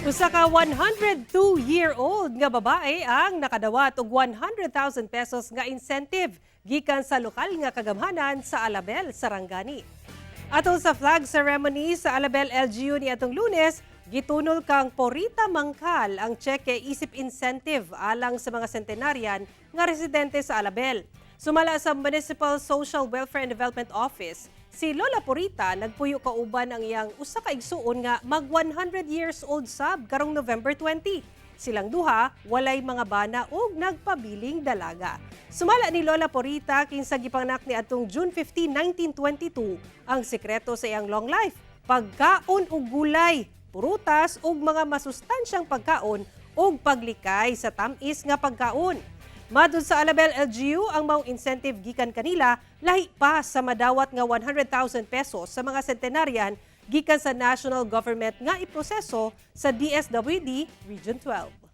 Usa ka 102-year-old nga babae ang nakadawat og ₱100,000 nga incentive gikan sa lokal nga kagamhanan sa Alabel, Sarangani. Atol sa flag ceremony sa Alabel LGU ni atong Lunes, gitunol kang Porita Mangkal ang tseke isip incentive alang sa mga centenarian nga residente sa Alabel. Sumala sa Municipal Social Welfare and Development Office, si Lola Porita nagpuyo kauban ang iyang usa ka igsuon nga mag 100 years old sab karong November 20. Silang duha walay mga bana ug nagpabiling dalaga. Sumala ni Lola Porita, kinsa gipanganak ni atong June 15, 1922, ang sekreto sa iyang long life, pagkaon og gulay, prutas ug mga masustansyang pagkaon ug paglikay sa tamis nga pagkaon. Matud sa Alabel LGU, ang maong incentive gikan kanila lahi pa sa madawat nga ₱100,000 sa mga centenarian gikan sa national government nga iproseso sa DSWD Region 12.